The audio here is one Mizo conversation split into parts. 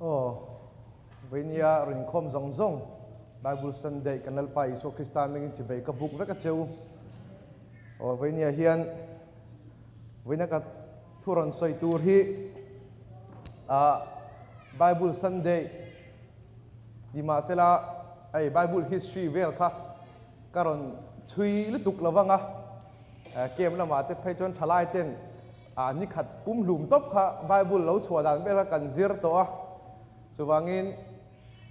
Aw, Vainia rinkhawm zawng zawng Bible Sunday kan Lalpa Isua Krista hmingin chibei ka buk vek a cheu. Aw, Vainia hian vawiina ka thu rawn sawi tur hi ah Bible Sunday ni mahsela hei Bible history vel kha ka rawn chhui lutuk lo vang a, camp lamah te phei chuan thalai ten A ni khat pumhlum tawp kha Bible lo chhuah dan ber kha kan zir tawh a, chuvangin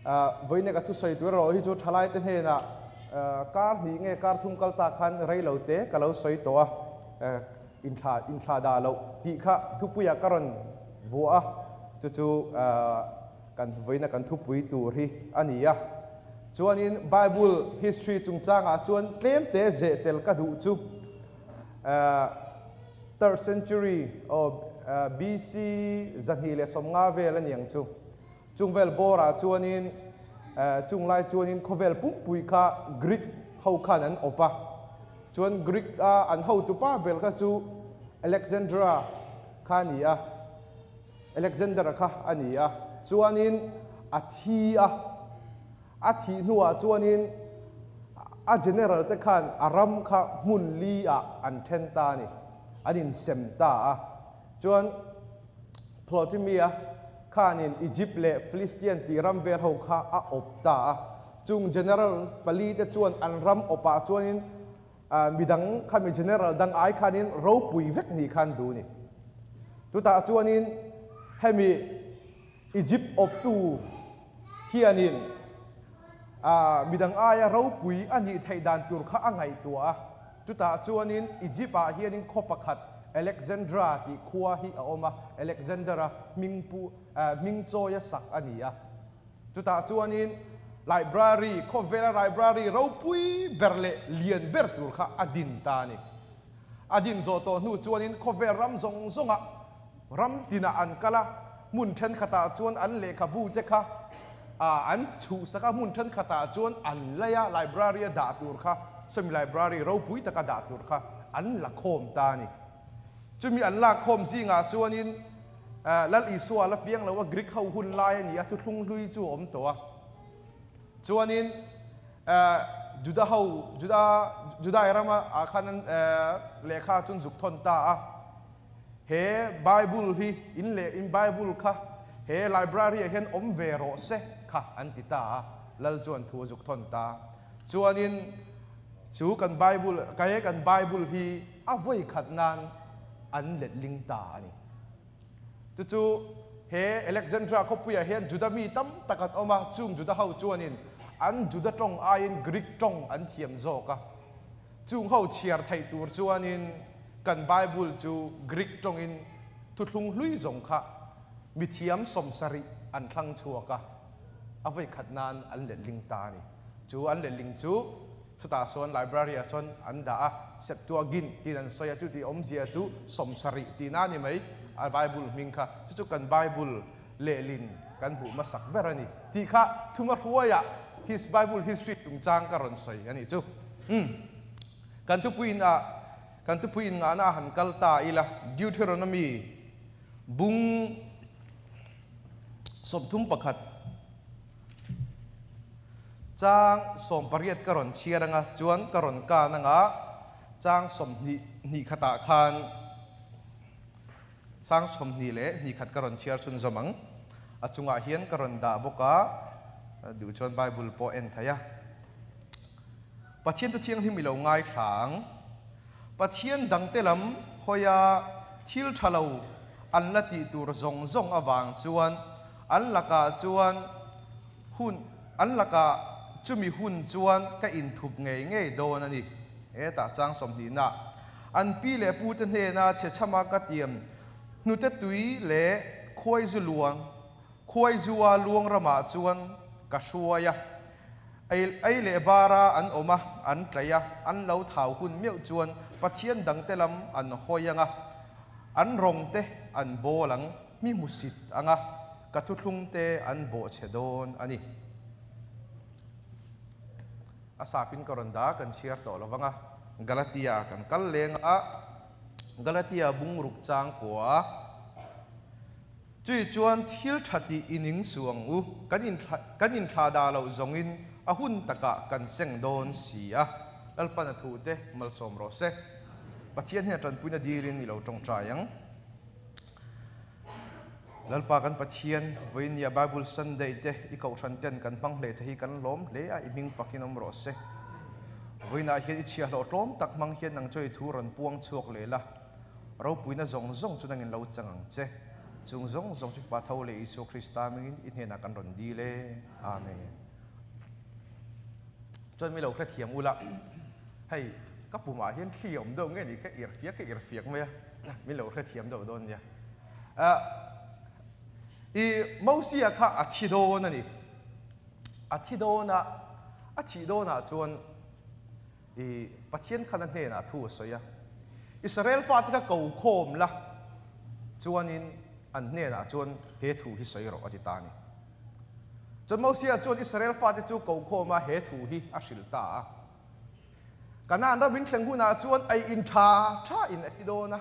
vawiin ka thusawi tur erawh hi chu thalaite hnenah kar hnih nge kar thum kal tak khan rei lo te ka lo sawi tawh a, inthla inthla dah loh tih kha thupuiah ka rawn vuah a, chu chu kan vawiina kan thupui tur hi a ni a. Chuanin Bible history chungchangah chuan tlem te zeh tel ka duh chu. Third century aw BC 250 vel a niang chu. Chung vel bawrah chuanin chung lai chuanin khawvel pumpui kha Greek ho khan an awp a. Chuan Greek a an hotupa ber kha chu Alexandra kha a ni a, Alexander kha a ni a. Chuanin a thi a. A thih hnuah chuanin a general te khan a ram kha hmun li ah an then ta a ni, an insem ta a. Chuan Ptolemy-a khanin Egypt leh Philistian tih ram vel ho kha a awp ta a. Chung general pali te chuan an ram awpah chuanin midang khami general dang ai khanin ropui vek nih khan duh a ni. Chutah chuanin hemi Egypt awptu hianin midang aia ropui a nih theih dan tur kha a ngaihtuah a. Chutah chuanin Egypt-ah hianin khaw pakhat Alexandra tih khua hi a awm a, Alexander-a hming pu hming chawia sak a ni a. Chutah chuanin library, khawvela library ropui ber leh lian ber tur kha a din ta a ni. A din zawh tawh hnu chuanin khawvel ram zawng zawngah Ram tinah an kal a, hmun thenkhatah chuan an lehkhabu te kha an chhuhsak a, hmun thenkhatah chuan an lei a, library a dah tur kha, sawmi library ropui taka dah tur kha an la khawm ta a ni. Chumi an lak khawm zingah chuanin Lal Isua la piang lo a, Greek ho hun lai a ni a, thuthlung hlui chu a awm tawh a. Chuanin Juda ho, Juda, Judai rama ah khan an lehkha chu an zuk thawn ta a. He Bible hi in leh in Bible kha he library ah hian awm ve rawh se kha an ti ta a, Lal chuan thu a zuk thawn ta. Chuanin chu kan Bible, he kan Bible hi a vawi khat nan an let ling ta a ni. Chu chu he Alexandria khawpuiah hian Juda mi tam tak an awm a, chung Juda ho chuanin an Juda tawng aiin Greek tawng an thiam zawk a. Chung ho chhiar theih tur chuanin kan Bible chu Greek tawngin thuthlung hlui zawng kha mithiam 70 an thlang chhuak a, a vawi khat nan an letling ta a ni. Chu an letling chu chutah sawn library ah sawn an dah a, Septuagint tiin an sawi a, chu tih awmzia chu 70 tihna a ni mai a Bible hming kha. Chu chu kan Bible lehlin kan hmuh hmasak ber a ni tih kha thuma hruaiah his Bible history chungchang ka rawn sawi a nih chu. Umm. Kan thupuiin ah kan thupuiin ngahna a han kal ta ila Deuteronomy bung 31 chang 18 ka rawn chhiar anga chuan ka rawn kan anga chang 22 khatah khan Chang 22 ka rawn chhiar chhunzawm ang. A chungah hian ka rawn dah bawk a, duh chuan Bible pawh en thei a. Pathian chu thianghlim i lo ngaithla ang. Pathian dangte lam hawia thil tha lo an la tih tur zawng zawng avang chuan an lakah chuan hun an lakah chumi hun chuan ka inthup ngei ngei dawn a ni. Hetah chang 20 na. An pi leh pute hnena chhe chhama ka tiam hnute tui leh khuaizu luang, khuaizua luang ramah chuan ka hruai a. Ei ei leh bara an awm a, an tlaih a, an lo thau hun meuh chuan Pathian dangte lam an hawi ang a, an rawng te an bawl ang, mi hmusit ang a, ka thuthlung te an bawhchhe dawn a ni. A sapin ka rawn dah kan chhiar tawh lo vang a, Galatia kan kal leng a, Galatia bungruk chang kua. Chui chuan thil tha tih i ning suh ang u, kan kan inthlah dah loh zawngin a hun takah kan seng dawn si a. Lalpan a thu te malsawm rawh se. Pathian hian tanpuina dilin i lo tawngtai ang. Lalpa kan Pathian, vawiin nia Bible Sunday te i kohhran ten kan hmang hle te hi kan lawm hle a, i hming fakin awm rawh se. Vawiinah hian i chhiahhlawh tlawm tak hmang hian nang chu i thu rawn puang chhuak leh la, ropuina zawng zawng chu nangin lo chang ang che. Chung zawng zawng chu Fapa tho leh Isua Krista hmingin i hnenah kan rawn dil e. Amen. Chuan mi lo hrethiam ula, hei ka pumah hian thli a awm deuh nge ni, ka irhfiak ka irhfiak mai a, min lo hrethiam deuh dawn nia. I Mosia kha a thi dawn a ni. A thi dawn a, a thih dawnah chuan i Pathian khan a hnenah thu a sawi a, Israel fate kha ko khawm la, chuanin an hnenah chuan he thu hi sawi rawh a ti ta a ni. Chuan Mosia chuan Israel fate chu ko khawm a, he thu hi a hrilh ta a. Kanaan ram in thleng hunah chuan ei in tha tha in ei dawn a,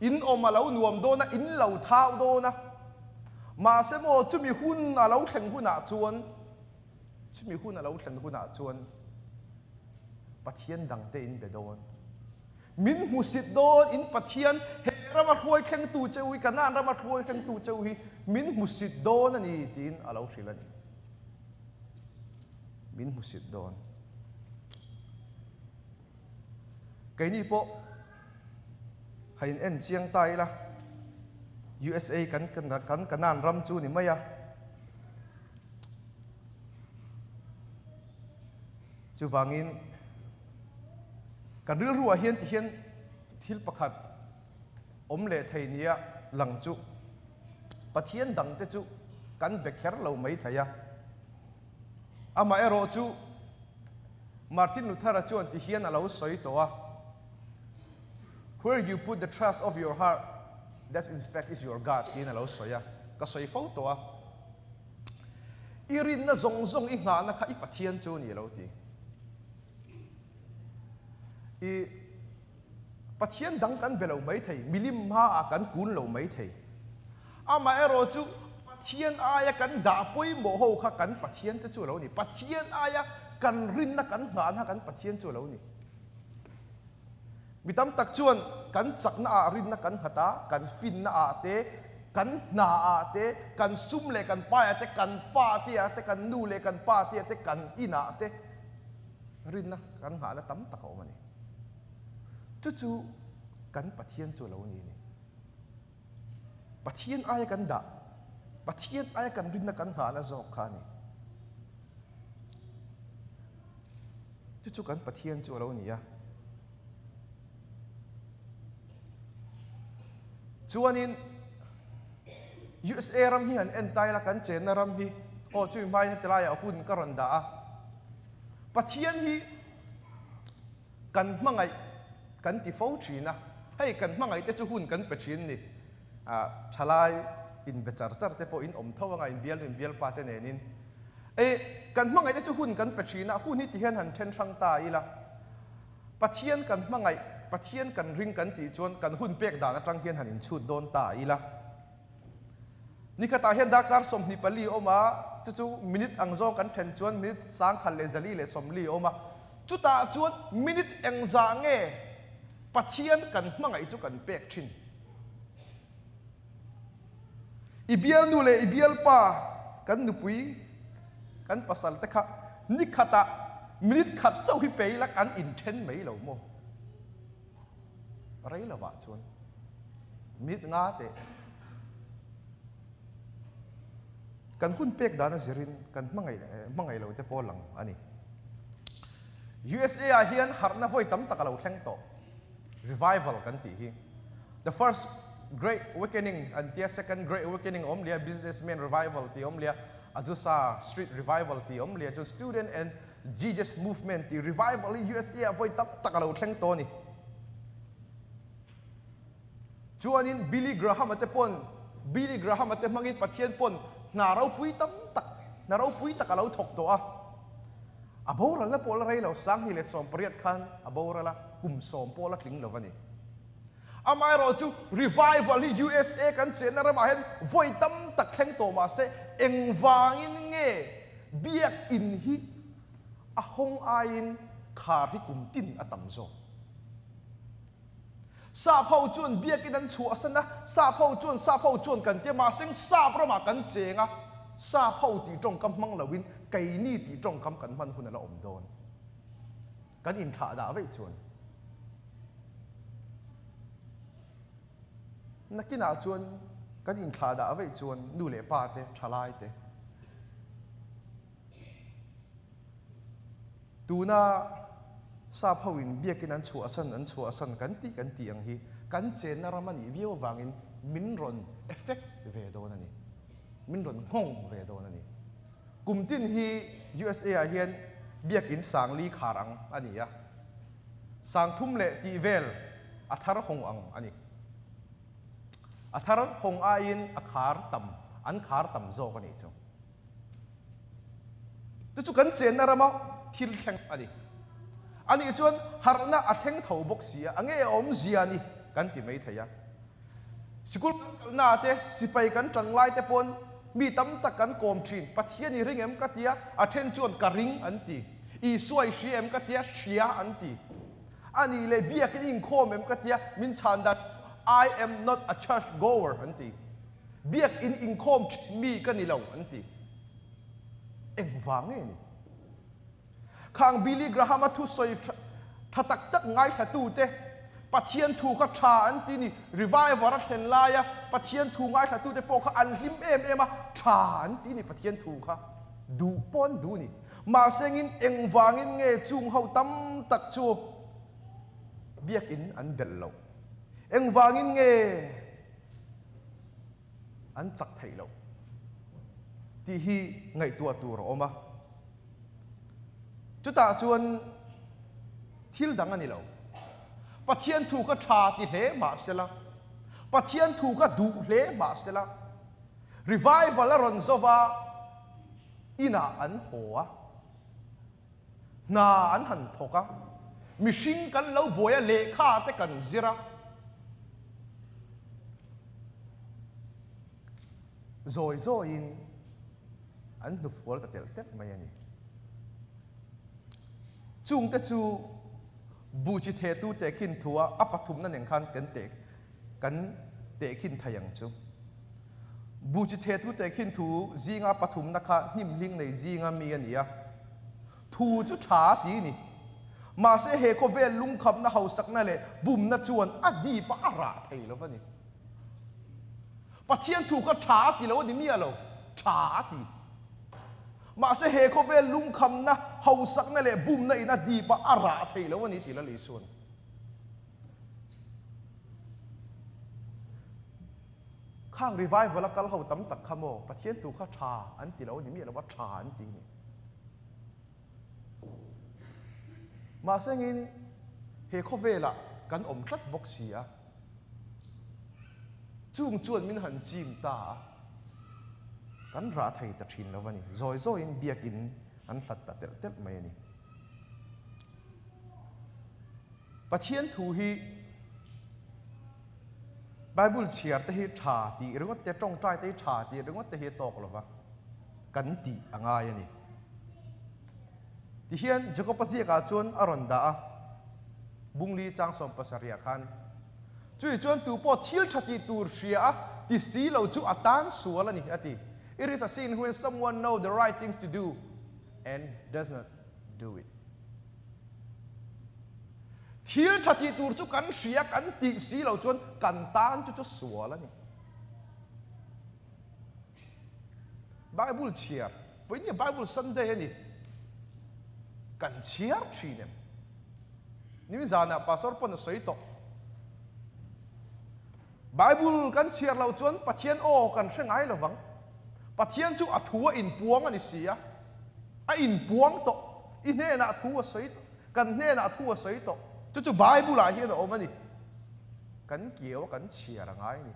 in awm a lo nuam dawn a, in lo thau dawn a. Mahse maw chumi hun a lo thleng hunah chuan, chumi hun a lo thlen hunah chuan Pathian dangte in be dawn. Min hmusit dawn in Pathian he rama hruai thlengtu cheu hi, Kanaan rama hruai thlengtu cheu hi min hmusit dawn a ni tiin a lo hrilh a ni. Min hmusit dawn. Keini pawh ha in en chiang ta ila, USA kan kan Kanaan ram chu ni mai a. Chuvangin kan rilruah hian tihian thil pakhat awm leh thei nia lang chu Pathian dangte chu kan be kher lo mai thei a. Amaherawh chu Martin Luther-a chuan tihian a lo sawi tawh a, Where you put the trust of your heart, that in fact is your God tiin a lo sawi a, ka sawi fo tawh a. I rinna zawng zawng i nghahna kha i Pathian chu a ni lo ti. I Pathian dang kan be lo mai thei, milim hmaah kan kun lo mai thei. Amaherawh chu Pathian aia kan dah pawimawh ho kha kan Pathian te chu a lo ni. Pathian aia kan rinna kan nghahna kan Pathian chu a lo ni. Mi tam tak chuan kan chakna ah rinna kan nghat a, kan finna ah te, kan hna ah te, kan sum leh kan pai ah te, kan fa te ah te, kan nu leh kan pa te ah te, kan in ah te rinna kan nghahna tam tak a awm a ni. Chu chu kan Pathian chu a lo ni a ni. Pathian aia kan dah, Pathian aia kan rinna kan nghahna zawk kha a ni. Chu chu kan Pathian chu a lo ni a. Chuanin USA ram hi han en ta ila kan chenna ram hi aw chui hmain heti laiah hun ka rawn dah a. Pathian hi Kan hmangaih kan ti fo thin a, hei kan hmangaih te chu hun kan pe thin ni. Thalai inbe char char te pawh in awm tho anga inbial nu inbial pa te nenin. E, kan hmangaih te chu hun kan pe thin a, hun hi ti hian han then hrang ta ila. Pathian kan hmangaih, Pathian kan ring kan tih chuan kan hun pek dan atang hian han inchhut dawn ta ila. Nikhatah hian darkar 24 a awm a, chu chu minute ang zawng kan then chuan minute 1140 a awm a. Chutah chuan minute engzah nge Pathian kan hmangaih chu kan pek thin? I bialnu leh i bialpa kan nupui kan pasal te kha nikhatah minute khat chauh hi pe ila kan inthen mai lo maw? Rei lovah chuan mit nga teh kan hun pek dan a zirin kan hmangaih hmangaih lo te pawh lang a ni. USA ah hian harhna vawi tam tak a lo thleng tawh. Revival kan tih hi. The first great awakening an tia, second great awakening a awm leh a, businessman revival tih a awm leh a, Azusa street revival tih a awm leh a, chuan student and Jesus Movement tih revival hi USA ah vawi tam tak a lo thleng tawh a ni. Chuanin Billy Graham-a te pawn Billy Graham-a te hmangin Pathian pawn hna ropui tam tak hna ropui tak a lo thawk tawh a. A boralna pawh la rei lo, 2018 khan a boral a, kum sawm pawh la tling lo a ni. Amaherawhchu revival hi USA kan chenna ramah hian vawi tam tak thleng tawh mah se engvangin nge biakin hi a hawng aiin khar hi kum tin a tam zawk? Sap ho chuan biakin an chhuahsan a, sap ho chuan sap ho chuan kan tia mahse sap ramah kan cheng a, sap ho tih tawngkam hmang loin keini tih tawngkam kan hman hun a la awm dawn. Kan inthlah dah veih chuan nakinah chuan kan inthlah dah veih chuan nu leh pa te, thalai te tuna sap ho in biakin an chhuahsan an chhuahsan kan tih kan tih ang hi kan chenna ram a nih viau avangin min rawn effect ve dawn a ni, min rawn nghawng ve dawn a ni. Kum tin hi USA ah hian biakin sangli khar ang a ni a, sangthum leh tih vel a thar hawng ang a ni. A thar hawng aiin a khar tam, an khar tam zawk a nih chu. Chu chu kan chenna rama thil thleng a ni. Anih chuan harhna a thleng tho bawk si a, a nge a awmzia ni kan ti mai thei a. Sikul kan kalna te, sipai kan tang lai te pawn mi tam tak kan kawm thin. Pathian i ring em ka tia, a then chuan ka ring an ti. Isua i hria em ka tia, hria an ti. A nih leh biakin i inkhawm em ka tia, min chhan dan chu I am not a church goer an ti. Biakin inkhawm thin mi ka ni lo an ti. Engvang nge ni? Khang Billy Graham-a thusawi tha tak tak ngaithlatute, Pathian thu kha tha an ti ni, revival a thlen laia Pathian thu ngaithlatute pawh kha an hlim em em a, tha an ti ni Pathian thu kha duh pawh an duh ni. Mahse engin engvangin nge chung ho tam tak chu biakin an belh loh? Engvangin nge an chak theih loh tih hi ngaihtuah tur a awm a. Chutah chuan thil dang a ni lo. Pathian thu kha tha ti hle mah sela, Pathian thu kha duh hle mah sela, revival a rawn zo va, inah an haw a, hna an han thawk a, mihring kan lo buai a, lehkha te kan zir a, zawi zawiin an hnufual ta telh telh mai a ni. Chungte chu bu chi thetu tehkhin thua a pathumna nen khan kan teh kan tehkhin thei ang chu. Bu chi thetu tehkhin thu zinga pathumna kha hnimhling nei zinga mi a ni a. Thu chu tha a ti ni. Mahse he khawvel lungkhamna hausakna leh bumna chuan a dip a a rah thei lo va ni. Pathian thu kha tha a ti lo a ni miah lo, tha a ti. Mahse he khawvel lungkhamna, hausakna leh bumna in a dip a, a rah thei lo a ni ti Lal Isuan. Khang revival a kal ho tam tak kha maw Pathian thu kha tha an ti lo a ni miah lo a, tha an ti ni. Mahse engin he khawvelah kan awm tlat bawk si a, chung chuan min han chim ta a, kan rah thei ta thin lo a ni. Zawi zawiin biakin an hlat ta telh telh mai a ni. Pathian thu hi Bible chhiar te hi tha tih ringawt te, tawngtai te hi tha tih ringawt te hi a tawk lo va, kan tih a ngai a ni. Tihian Jakob-a ziakah chuan a rawn dah a, Bungli chang 70 ah khan, Chui chuan tu pawh thil tha tih tur hria a ti si lo chu a tan sual a ni, a ti. It is a sin when someone know the right things to do and does not do it. Thil tha tih tur chu kan hria kan tih si lo chuan kan tan chu chu sual a ni. Bible chhiar, vawiin Bible Sunday a ni. Kan chhiar thin em? Ni zanah pastor pawn a sawi tawh. Bible kan chhiar lo chuan Pathian aw kan hre ngai lovang. Pathian chu a thu a inpuang a ni si a. A inpuang tawh. I hnenah thu a sawi tawh. Kan hnenah thu a sawi tawh. Chu chu Bible ah hian a awm a ni. Kan kiau a kan chhiar a ngai a ni.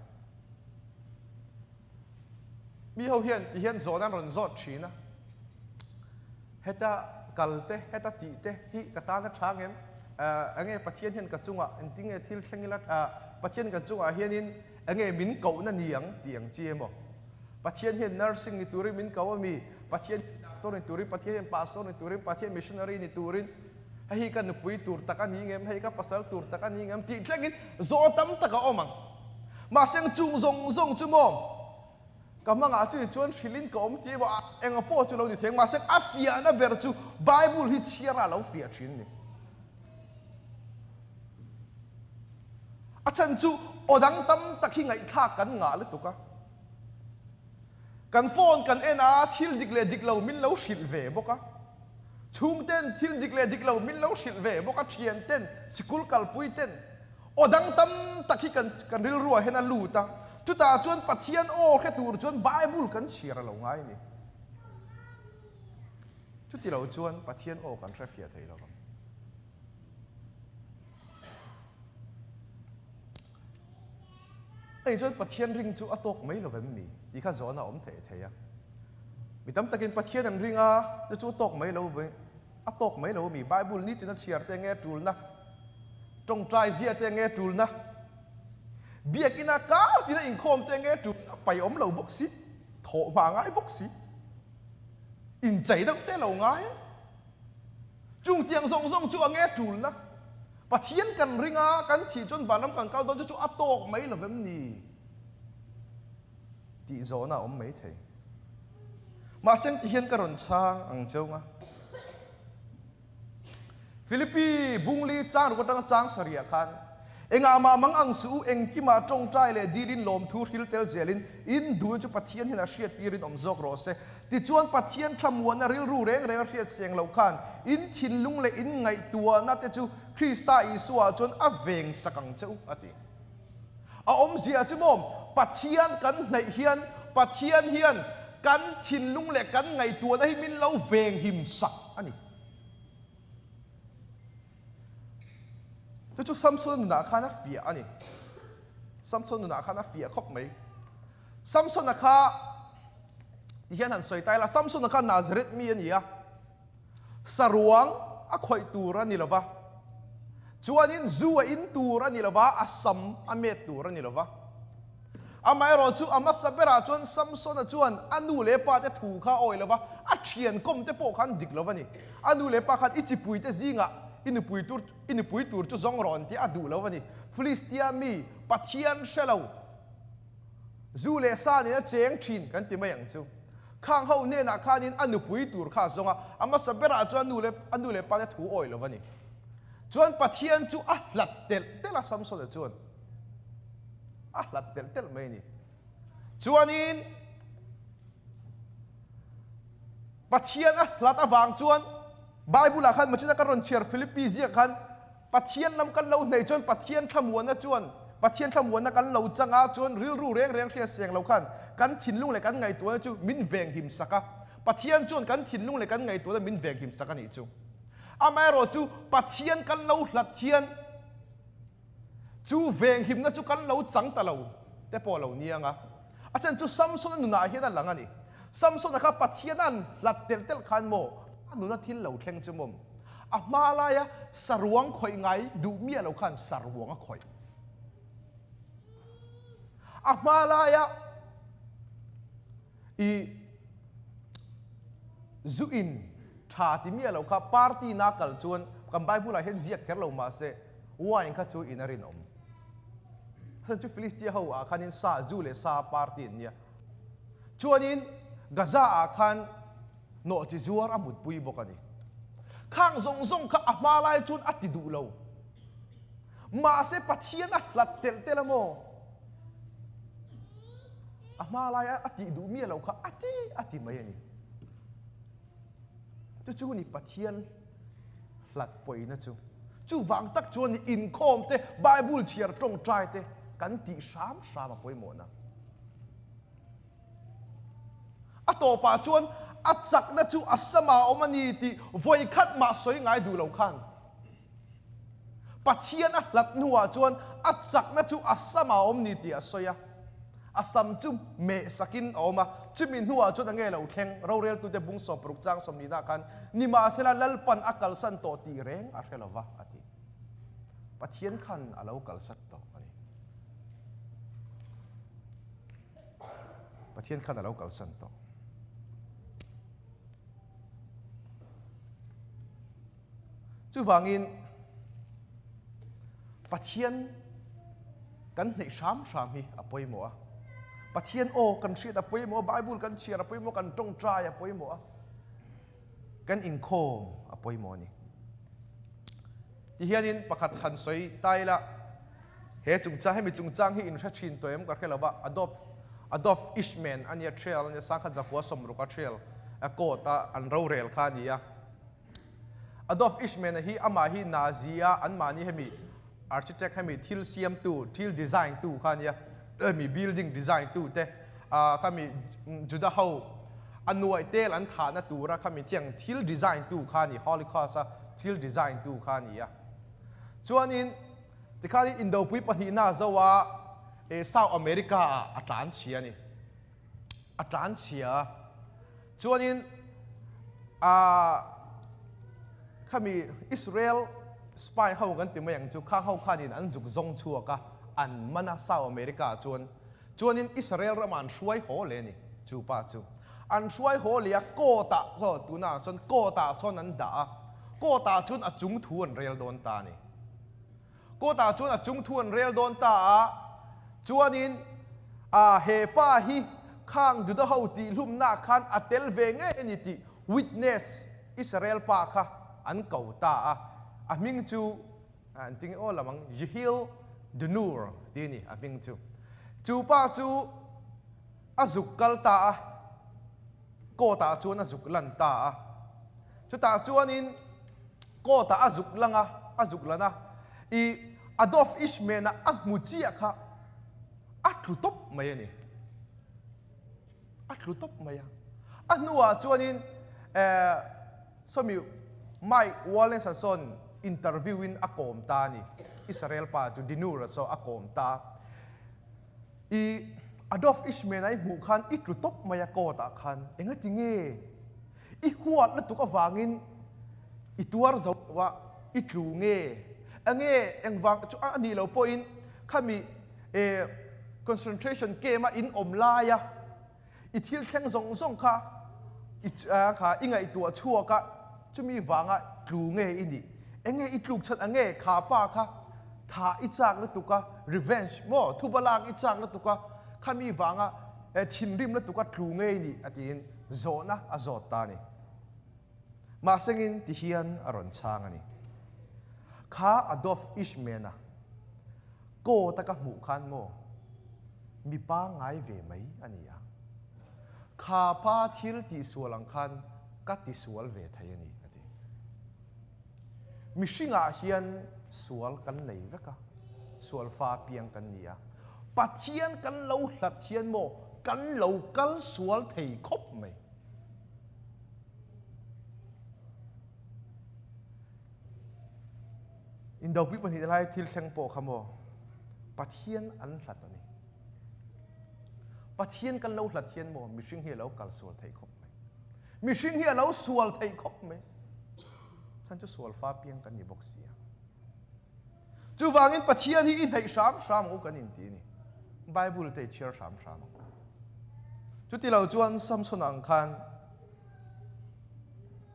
Mi ho hian ti hian zawhna an rawn zawt thin a, heta kal te, heta tih te hi ka tan a tha ngem? Enge Pathian hian ka chungah engtin nge thil thleng ila? Pathian kan chungah hianin enge min kohna ni ang tih ang chi emaw? Pathian hian nursing ni turin min ko a mi? Pathian hian doctor ni turin, Pathian hian pastor ni turin, Pathian missionary ni turin, hei hi ka nupui tur tak a ni ngem, hei ka pasal tur tak a ni ngem tih thlengin zawh tam tak a awm ang. Mahse ang chung zawng zawng chu maw ka hmangah chu chuan hrilhin ka awm tih emaw enga pawh chu lo ni thei ang. Mahse a fiahna ber chu Bible hi chhiar ah lo fiah thin a ni. A chhan chu aw dang tam tak hi ngaihthlak kan ngah lutuk a. Kan phone kan en a, thil dik leh dik lo min lo hrilh ve bawk a. Chhungten thil dik leh dik lo min lo hrilh ve bawk a, thianten, sikul kalpuiten. Aw dang tam tak hi kan kan rilruah hian a lut a. Chutah chuan Pathian aw hre tur chuan Bible kan chhiar a lo ngai a ni. Chuti lo chuan Pathian aw kan hre fiah thei lo vang. Hei chuan Pathian ring chu a tawk mai lo vem ni tih kha zawhna a awm thei thei a. Mi tam takin Pathian an ring a, chu chu a tawk mai lo ve, a tawk mai lo a mi. Bible nitin a chhiar te nge tulna, tawngtai zia te nge tulna, biakina kar tina inkhawm te nge tulna, pai awm lo bawk si, thawh hma ngai bawk si, inchei deuh te lo ngai. Chung tiang zawng zawng chu a nge tulna. Pathian kan ring a, kan thih chuan vanram kan kal dawn chu chu a tawk mai lo vem ni tih zawhna a awm mai thei. Mahse ti hian ka rawn chhang ang cheu nga. Philippi bungli chang ruk atanga chang sarih khan engah mah mang ang suh u, engkimah tawngtai leh dilin lawmthu hril tel zelin in duhna chu Pathian hian a hriat tirin awm zawk rawh se. Tichuan Pathian thlamuanna rilru reng reng a hriat seng loh khan in thinlung leh in ngaihtuahna te chu Krista Isua chuan a veng sak ang che u, a ti. A awmzia chu maw, Pathian kan hnaih hian Pathian hian kan thinlung leh kan ngaihtuahna hi min lo veng him sak a ni. Chu chu Samsona nunah khan a fiah a ni. Samsona nunah khan a fiah khawp mai. Samsona kha ti hian han sawi ta ila, Samsona kha Nazareth mi a ni a, saruang a khawih tur a ni lo va, chuanin zu a in tur a ni lo va, a sam a met tur a ni lo va. Amaherawh chu a hmasa berah chuan Samsona chuan a nu leh pa te thu kha a awih lo va, a thian kawm te pawh khan dik lo va ni. A nu leh pa khan i chipui te zingah i nupui tur i nupui tur chu zawng rawh an tih a duh lo va ni. Filistia mi Pathian hre lo. Zu leh sa nena cheng thin kan ti mai ang chu. Khang ho hnenah khanin a nupui tur kha a zawng a, a hmasa berah chuan nu leh a nu leh pa te thu awih lo va ni. Chuan Pathian chu a hlat telh telh a Samsona chuan a hlat telh telh mai a ni. Chuanin Pathian a hlat avang chuan Bible ah khan machina kan rawn chhiar Philippi ziak khan Pathian lam kan lo hneih chuan Pathian thlamuanna chuan Pathian thlamuanna kan lo chang a, chuan rilru reng reng hriat seng lo khan kan thinlung leh kan ngaihtuahna chu min venghim sak a. Pathian chuan kan thinlung leh kan ngaihtuahna min venghim sak a nih chu. Amaherawh chu Pathian kan lo hlat hian chu venghimna chu kan lo chang ta lo te pawh lo niang a. A chhan chu Samsona nunah hian a lang a ni. Samsona kha Pathian an hlat telh telh khan maw a nuna thil lo thleng chu maw? A hma laia saruang khawih ngai duh miah lo khan saruang a khawih. A hma laia i zu in tha ti miah lo kha party na kal chuan kan Bible ah hian ziak kher lo mahse wine kha chu in a rinawm. Heng chu Philistia ho ah khanin sa zu leh sa party an nia. Chuanin Gaza ah khan nawh chi zuar a mutpui bawk a ni. Khang zawng zawng kha a hma lai chuan a ti duh lo. Mahse Pathian a hlat telh telh a maw? A hma lai a tih duh miah lo kha a ti a ti mai a ni. Chu chu ni Pathian hlat pawina chu. Chuvang tak chuan ni inkhawm te, Bible chhiar tawngtai te kan tih hram hram a pawimawhna. A tawpah chuan a chakna chu a sama awm a ni tih vawi khat mah sawi ngai duh lo khan Pathian a hlat hnuah chuan a chakna chu a sama awm ni tih a sawi a. A sam chu meh sakin a awm a, chumi hnuah chuan a nge lo thleng roreltute bung 60 chang 40 khan nimahsela Lalpan a kalsan tawh tih reng a hre lo va a ti. Pathian khan a lo kalsan tawh a ni. Pathian khan a lo kalsan tawh. Chuvangin Pathian kan hneih hram hram hi a pawimawh a. Pathian aw kan hriat a pawimawh a, Bible kan chhiar a pawimawh a, kan tawngtai a pawimawh a, kan inkhawm a pawimawh a ni. Tihianin pakhat han sawi ta ila, he chungchang, hemi chungchang hi in hre thin tawh em ka hre lo va, Adolf, Adolf Eichmann a nia trail a nia, sangkhat zakua sawmruka trail a court a an rorel kha a ni a. Adolf Eichmann a hi amah hi Nazi a anmahni hemi architect hemi thil siamtu, thil design tu kha a nia, hemi building design tu te, ah khami Juda ho a nuaih tel an thahna tura khami thiang thil design tu kha a ni, Holocaust a thil design tu kha a ni a. Chuanin tikhanin Indopui pahnihna a zo a, eh South America ah a tlan chhia a ni. A tlan chhia a. Chuanin ah khami Israel spy ho kan ti mai ang chu, khang ho khanin an zuk zawng chhuak a, an man a South America ah chuan. Chuanin Israel ramah an hruai haw leh a ni, chu pa chu. An hruai haw leh a, court ah saw tunah sawn court ah sawn an dah a, court ah chuan a chung thu an rel dawn ta a ni. Court ah chuan a chung thu an rel dawn ta a, chuanin ah he pa hi khang Juda ho tihhlumna khan a tel ve ngei a ni tih witness Israel pa kha an ko ta a, a hming chu An ti nge aw lam ang Jehil Dunur ti a ni a hming chu. Chu pa chu a zuk kal ta a, court ah chuan a zuk lan ta a. Chutah chuanin court ah a zuk lang a, a zuk lan a, i Adolf Eichmann-a a hmu chiah kha a tlu tawp mai a ni. A tlu tawp mai a. A hnuah chuanin eh Sawmi Mike Wallace-a sawn interview in a kawm ta a ni. Israel pa chu Dinur-a saw a kawm ta. I Adolf Eichmann-a i hmuh khan i tlu tawp mai a court ah khan. Engati nge? I huat lutuk avangin i tuar zo lo a, i tlu nge? Enge engvang chu a nih loh pawhin khami eh concentration camp-a in awm laia I thil thleng zawng zawng kha i kha i ngaihtuah chhuak a, chumi vanga tlu nge i nih? Enge i tluk chhan ange kha pa kha tha i chak lutuk a, revenge maw thuba lak i chak lutuk a, khami vanga thinrim lutuk a tlu nge i nih? A tiin zawhna a zawt ta a ni. Mahsengin ti hian a rawn chhang a ni. Kha Adolf Eichmann-a coat a ka hmuh khan maw mi pangngai ve mai a ni a. Kha pa thil tihsual ang khan ka tisual ve thei a ni, a ti. Mihringah hian sual kan nei vek a, sual fa piang kan ni a. Pathian kan lo hlat hian maw kan lo kal sual thei khawp mai. Indopui pahnihna lai thil thleng pawh kha maw Pathian an hlat a ni. Pathian kan lo hlat hian maw mihring hi a lo kal sual theih khawp mai. Mihring hi a lo sual theih khawp mai. Chan chu sual fa piang kan ni bawk si a. Chuvangin Pathian hi i hnaih hram hram ang u kan inti a ni. Bible te i chhiar hram hram ang u. Chuti lo chuan Samson ang khan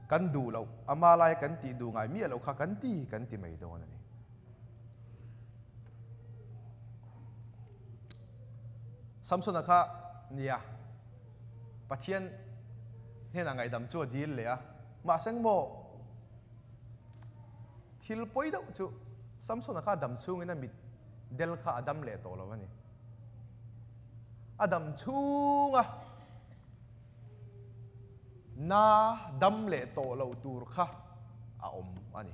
kan duh loh, ama laia kan tih duh ngai miah loh kha kan ti kan ti mai dawn a ni. Samsona kha nia Pathian hnenah ngaihdam chu a dil leh a, mahse maw Thil pawi deuh chu Samsona kha a dam chhungin a mit del kha a dam leh tawh lo a ni. A dam chhunga na dam leh tawh lo tur kha a awm a ni.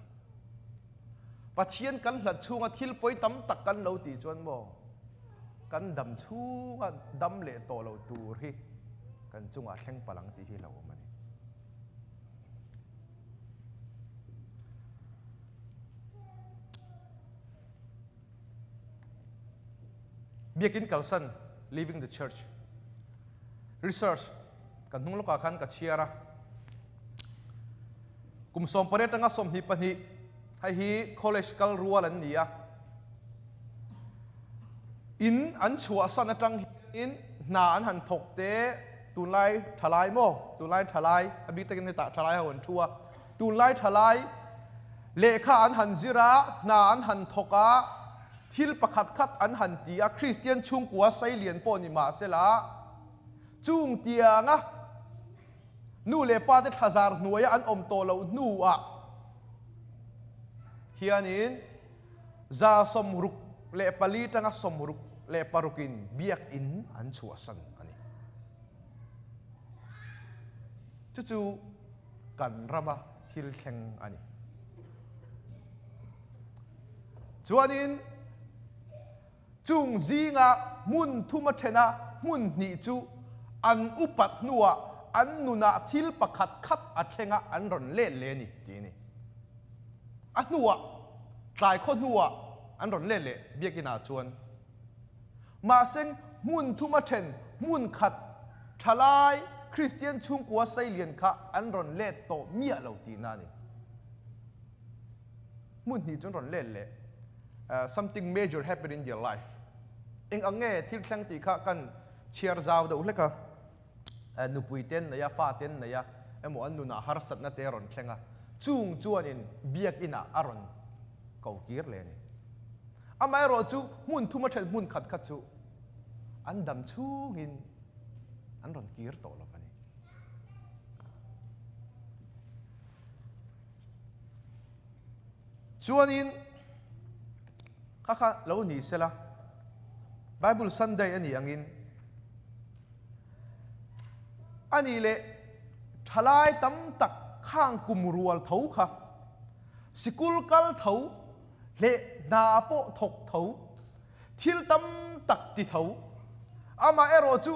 Pathian kan hlat chhunga thil pawi tam tak kan lo tih chuan maw kan dam chhunga dam leh tawh lo tur hi kan chungah thleng palh ang tih hi lo awm a ni. Biakin kalsan, Leaving the Church. Research kan hnung lawkah khan ka chhiar a. Kum 18 atanga 22 hei hi college kal rual an ni a. In an chhuahsan atang hianin hna an han thawk te, tunlai thalai maw, tunlai thalai, a bik takin hetah thalai ho an thu a, tunlai thalai lehkha an han zir a, hna an han thawk a, thil pakhat khat an han ti a, Kristian chhungkua seilian pawh ni mahsela, chung tianga nu leh pa te thlazar hnuaia an awm tawh loh hnuah hianin 64 tanga 66 in biakinn an chhuahsan a ni. Chu chu kan rama thil thleng a ni. Chuanin Chung zinga hmun thum a then a, hmun hnih chu an upat hnuah an nunah thil pakhat khat a thleng a, an rawn let leh a ni, tih a ni. A hnuah, tlai khaw hnuah an rawn let leh biakinah chuan. Mahse, hmun thum a then hmun khat thalai Kristian chhungkua seilian kha an rawn let tawh miah lo tihna a ni. Hmun hnih chu an rawn let leh. Something major happened in their life. Eng ang nge thil thleng tih kha kan chhiar zau deuh hlek a. Nupui te an nei a, fa te an nei a, emaw an nunah harsatna te a rawn thleng a. Chung chuanin biakinah a rawn ko kir leh a ni. Amaherawh chu hmun thum a then hmun khat kha chu an dam chhungin an rawn kir tawh lo a ni. Chuanin kha kha lo ni sela, Bible Sunday a nih angin a nih leh thalai tam tak khang kum rual tho kha sikul kal tho leh hna pawh thawk tho, thil tam tak ti tho, amaherawh chu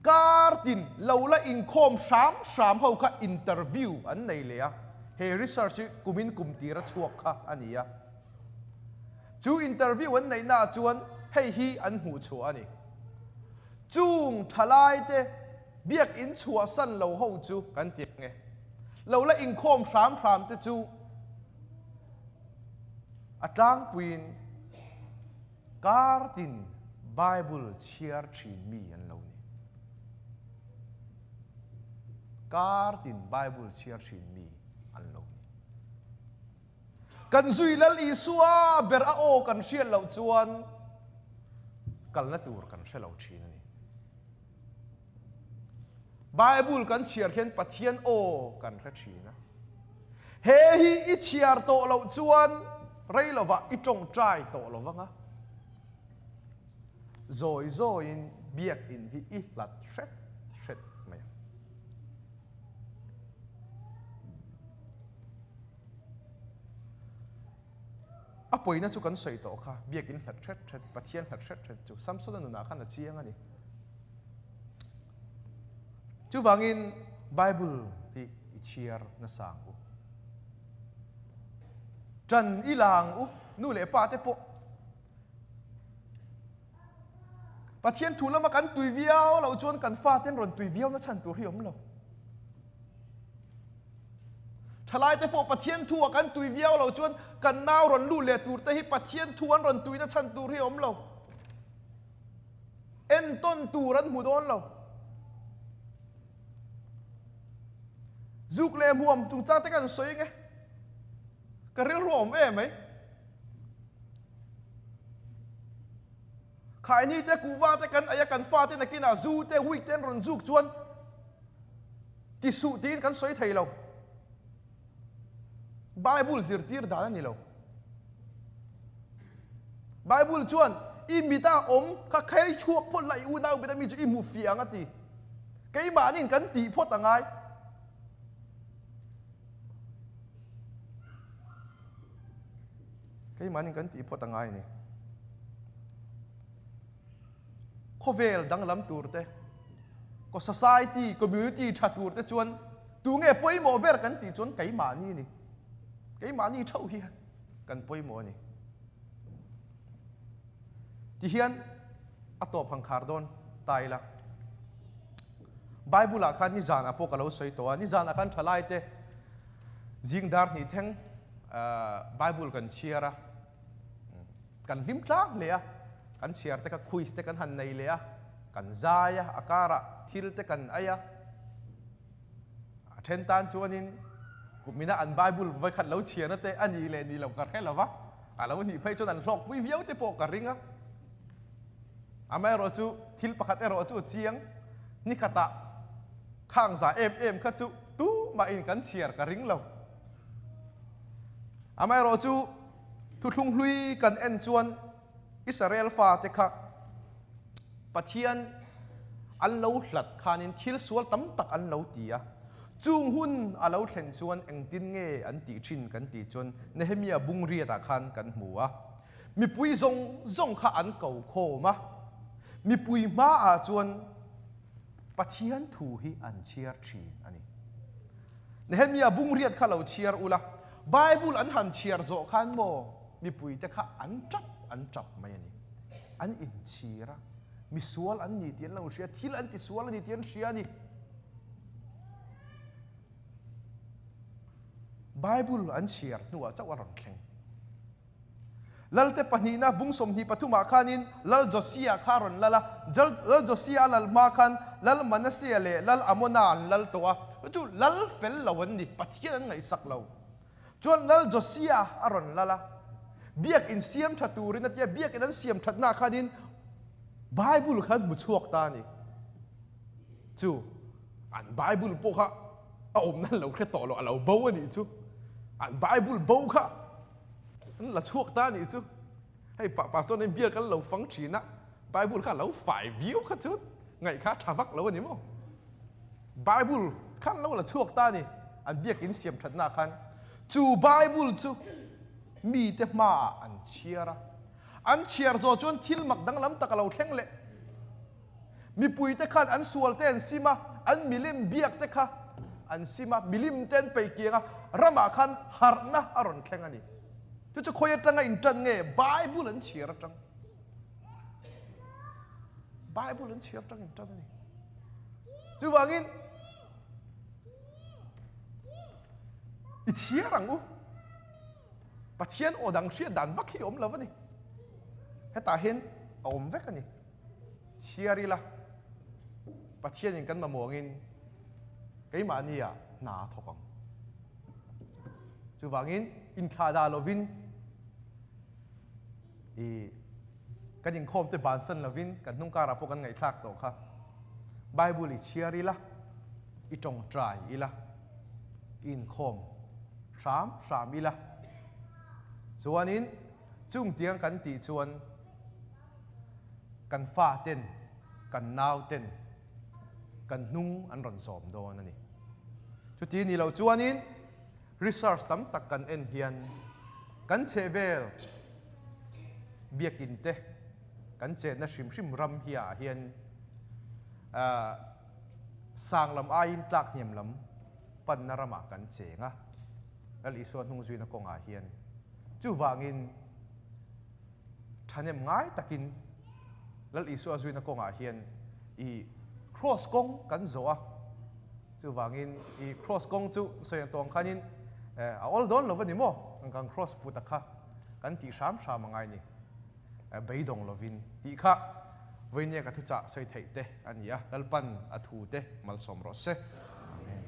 Kar tin lo la inkhawm hram hram ho kha interview an nei leh a, he research hi kumin kum tir a chhuak kha a ni a. Chu interview an neihna ah chuan hei hi an hmuh chhuah a ni. Chung thalai te biakinn chhuahsan lo ho chu kan ti ang e. Lo la inkhawm hram hram te chu a tlangpuiin Kar tin Bible chhiar thin mi an lo ni. Kar tin Bible chhiar thin mi an lo ni. Kan zui Lal Isua ber a aw kan hriat loh chuan kalna tur kan hre lo thin a ni. Bible kan chhiar hian Pathian aw kan hre thin a. He hi i chhiar tawh loh chuan rei lovah i tawngtai tawh lo vang a. Zawi zawiin biakinn hi i hlat hret hret mai ang. A pawina chu kan sawi tawh kha, biakinn hlat hret hret, Pathian hlat hret hret chu Samsona nunah khan a chiang a ni. Chuvangin Bible hi i chhiar nasa ang u. Ṭan i la ang u, nu leh pa te pawh. Pathian thu lama kan tui viau loh chuan kan faten rawn tui viau na chhan tur hi awm lo. Thalai te pawh Pathian thu a kan tui viau loh chuan kan nau rawn lut leh tur te hi Pathian thu an rawn tui na chhan tur hi awm lo. Entawn tur an hmu dawn lo. Zuk leh hmuam chungchang te kan sawi nge. Ka rilru a awm em mai. Khaini te kuhva te kan ei a kan fa te nakinah zu te week te an rawn zuk chuan ti suh tiin kan sawi thei lo. Bible zirtir dan a ni lo. Bible chuan i mita awm kha khei chhuak phawt la i unau mita mi chu i hmu fiah ang a ti. Keimahniin kan tih phawt a ngai. Keimahniin kan tih phawt a ngai a ni. Khawvel danglam tur te, ko society, community tha tur te chuan tunge pawimawh ber kan tih chuan keimahni a ni. Keimahni theuh hi kan pawimawh a ni. Tihian a tawp han khar dawn ta ila. Bible ah khan nizan ah pawh ka lo sawi tawh a, nizan ah khan thalai te zing dar hnih thleng Bible kan chhiar a, kan hlim tlang hle a. Kan chhiar te kha quiz te kan han nei leh a, kan zai a, a karah thil te kan ei a. A then tan chuanin kumina an Bible vawikhat lo chhiarna te a nih leh nih lo ka hre lo va, a lo nih phei chuan an hlawkpui viau te pawh ka ring a. Amaherawhchu thil pakhat erawh chu chiang, nikhatah khang za em em kha chu tumahin kan chhiar ka ring lo. Amaherawhchu thuthlung hlui kan en chuan Israel fate kha Pathian an lo hlat khanin thil sual tam tak an lo ti a. Chung hun a lo thlen chuan engtin nge an tih thin kan tih chuan Nehemia bung riatah khan kan hmu a. Mipui zawng zawng kha an ko khawm a. Mipui hmaah chuan Pathian thu hi an chhiar thin a ni. Nehemia bung riat kha lo chhiar ula, Bible an han chhiar zawh khan maw mipuite kha an tap an tap mai a ni. An inchhir a, misual an ni tih an lo hria, thil an tisual a ni tih an hria a ni. Bible an chhiar hnuah chauh a rawn thleng. Lalte pahnihna bung 23ah khanin Lal Josia kha a rawn lal a, Lal Josia a lal hma khan Lal Manasseh leh Lal Amona an lal tawh a, chu lal fel lo an ni, Pathian an ngaihsak lo. Chuan Lal Josia a rawn lal a, biakin siam tha turin a tia, biakin an siam thatnaah khanin Bible kha an hmu chhuak ta a ni. Chu an Bible pawh kha a awmna an lo hre tawh lo, a lo bo a nih chu. An Bible bo kha an la chhuak ta a nih chu. Hei pa pastor nen bial kan lo fang thin a, Bible kha a lo fai viau kha chu ngaih kha a tha vak lo a ni maw? Bible kha an lo la chhuak ta a ni, an biakin siam thatna khan. Chu Bible chu mite hmaah an chhiar a, an chhiar zawh chuan thil mak danglam tak a lo thleng leh. Mipuite khan an sual te an sim a, an milim biak te kha an sim a, milim te an peih kiang a, ramah khan harhna a rawn thleng a ni. Chu chu khawi atanga intan nge? Bible an chhiar atang. Bible an chhiar atang intan a ni. Chuvangin i chhiar ang u. Pathian aw dang hriat dan vak hi awm lo a ni. Hetah hian a awm vek a ni. Chhiar ila, Pathianin kan mamawngin keimahnia hna a thawk ang. Chuvangin inthlahdah lovin i kan inkhawmte bansan lovin kan hnung karah pawh kan ngaihthlak tawh kha. Bible i chhiar ila, i tawngtai ila, i inkhawm hram hram ila. Chuanin chung tiang kan tih chuan kan fa ten, kan nau ten kan hnung an rawn zawm dawn a ni. Chuti ni lo chuanin research tam tak kan en hian kan chhehvel biakin te kan chenna hrim hrim ram hi ah hian sang lam aiin tlak hniam lam panna ramah kan cheng a, Lal Isua hnung zuina kawngah hian chuvangin Thahnem ngai takin Lal Isua zuina kawngah hian i Kraws kawng kan zawh a, chuvangin i Kraws kawng chu sawi ang tawng khanin a awl dawn lo va ni maw? Kan Kraws put a kha kan tih hram hram a ngai ni, beidawng lovin tih kha vawinia ka thuchah sawi theih te a ni a, Lalpan a thu te malsawm rawh se. Amen.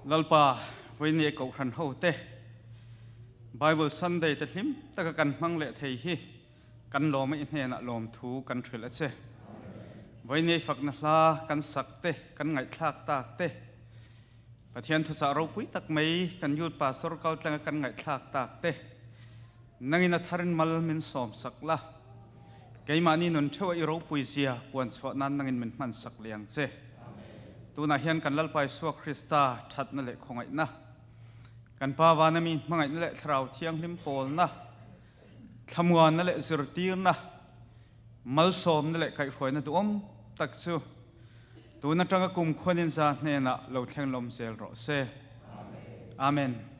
Lalpa, vawiin Kohhran hote Bible Sunday te hlim taka kan hmang leh thei hi kan lawm a, i hnenah lawmthu kan hrilh a che. Vawiin fakna hla kan sak te, kan ngaihthlak tak te, Pathian thuchah ropui tak mai kan Youth Pastor kal tlanga kan ngaihthlak tak te, nangin a tharin mal min sawm sak la, keimahni nun theuh a i ropui zia puan chhuah nan nangin min hman sak leh ang che. Tunah hian kan Lalpa Isua Krista thatna leh khawngaihna, kan Pa vana mi hmangaihna leh Thlarau Thianghlim pawlna, thlamuanna leh zirtirna, malsawmna leh kaihhruaina duhawm tak chu tun atanga kum khuanin za hnenah lo thleng lawm zel rawh se. Amen.